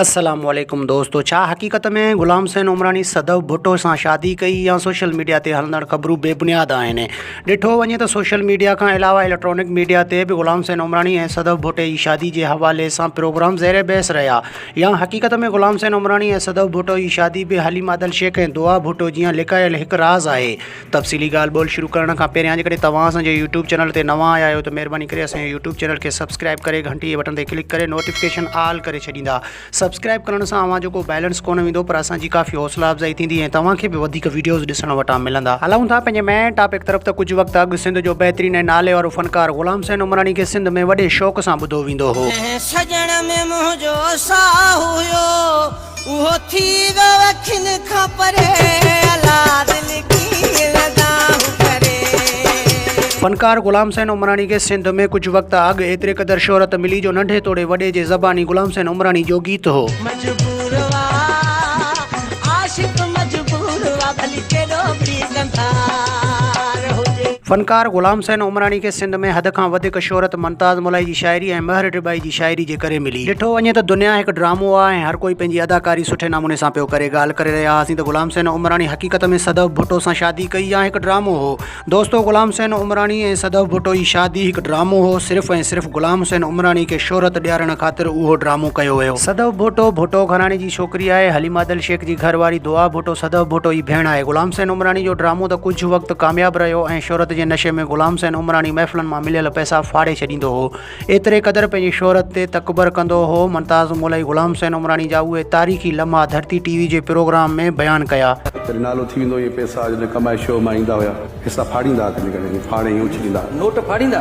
السلام عليڪم دوستو ڇا حقيقت ۾ غلام حسين عمراڻي صدف ڀٽو سان شادي ڪئي يا سوشل ميڊيا تي هلندڙ خبرون بي بنياد آهن ڏٺو وڃي ته سوشل ميڊيا کان علاوه اليڪٽرانڪ ميڊيا تي به غلام حسين عمراڻي ۽ صدف ڀٽي جي شادي جي حوالي سان پروگرام زير بحث رهيا يا حقيقت ۾ غلام حسين عمراڻي ۽ صدف ڀٽو جي شادي به حليم عادل شيخ ۽ دعا ڀٽو جيان لڪايل هڪ راز آهي تفصيلي ڳالهه ٻولهه شروع ڪرڻ کان پهريان جيڪڏهن توهان اسان جي يوٽيوب چينل تي نوان آيا آهيو ته مهرباني ڪري اسان جي يوٽيوب چينل کي سبسڪرائب ڪري گهنٽي جي بٽڻ تي ڪلڪ ڪري نوٽيفڪيشن آل ڪري ڇڏيندا. سبسڪرائب ڪرڻ سان اوهان جو ڪو بيلنس ڪونه ويندو پر اسان جي ڪافي حوصلا افزائي ٿيندي ۽ توهان کي به وڌيڪ وڊيوز ڏسڻ وٽان ملندا. هلون ٿا پنهنجي مين ٽاپڪ طرف ته ڪجهه وقت اڳ سنڌ جو بهترين ۽ نالي وارو فنڪار غلام حسين عمراڻي کي سنڌ ۾ وڏي شوق سان ٻڌو ويندو هو. جنهن سڄڻ ۾ منهنجو ساهه هيو. اهو ٿي ويو اکين کان پري الا دل ڪيئن دانهون ڪري. فنڪار غلام حسين عمراڻي کي سنڌ ۾ ڪجهه وقت اڳ ايتري قدر شهرت ملي جو ننڍي توڙي وڏي جي زباني غلام حسين عمراڻي جو گيت هو. مجبور وا عاشق مجبور وا ڀلي ڪيڏو به ڪنڌار هجي. فنڪار غلام حسين عمراڻي کي سنڌ ۾ حد کان وڌيڪ شهرت ممتاز مولائي جي شاعري ۽ مهر ڊٻائي جي شاعري جي ڪري ملي. ڏٺو وڃي ته دنيا هڪ ڊرامو آ ۽ هر ڪوئي پنهنجي اداڪاري سٺي نموني سان پيو ڪري. ڳالهه ڪري رهيا هئاسين ته غلام حسين عمراڻي حقيقت ۾ صدف ڀٽو سان شادي ڪئي يا هڪ ڊرامو هو. دوستو غلام حسين عمراڻي ۽ صدف ڀٽو جي شادي هڪ ڊرامو هو صرف ۽ صرف غلام حسين عمراڻي کي شهرت ڏيارڻ خاطر اهو ڊرامو ڪيو ويو. صدف ڀٽو ڀٽو گهراڻي جي ڇوڪري آهي. حليم عادل شيخ جي گهر واري دعا ڀٽو صدف ڀٽو جي ڀيڻ آهي. غلام حسين عمراڻي جو ڊرامو ته ڪجهه وقت ڪامياب رهيو ۽ شهرت جي نشي ۾ غلام حسين عمراڻي محفلن مان مليل پئسا ڦاڙي ڇڏيندو هو. ايتري قدر پنهنجي شهرت تي تڪبر ڪندو هو. ممتاز مولائي غلام حسين عمراڻي جا اهي تاريخي لمحا ڌرتي ٽي وي جي پروگرام ۾ بيان ڪيا. ڪڏهن نالو ٿي ويندو اهي پئسا جڏهن ڪمائي شو مان ايندا هيا پئسا ڦاڙيندا ها ڪڏهن ڪڏهن ائين ڦاڙي ائين اڇليندا ها. نوٽ ڦاڙيندا.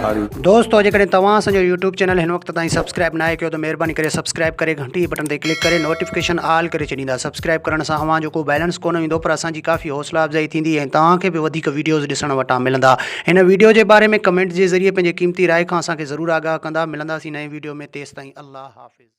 دوستو جيڪڏهن توهان اسان جو يوٽيوب چينل هن وقت تائين سبسڪرائب ناهي ڪيو ته مهرباني ڪري سبسڪرائب ڪري گهنٽي جي بٽڻ تي ڪلڪ ڪري نوٽيفڪيشن آل ڪري ڇڏيندا سبسڪرائب ڪرڻ سان اوهان جو ڪو بيلنس ڪونه ويندو پر اسان جي ڪافي حوصلا افزائي ٿيندي ۽ توهان کي به وڌيڪ وڊيوز ڏسڻ وٽان ملندا هن ويڊيو جي باري ۾ ڪمينٽ جي ذريعي پنهنجي قيمتي راء کان اسان کي ضرور آگاهه ڪندا ملنداسين نئين ويڊيو ۾ تيستائين الله حافظ.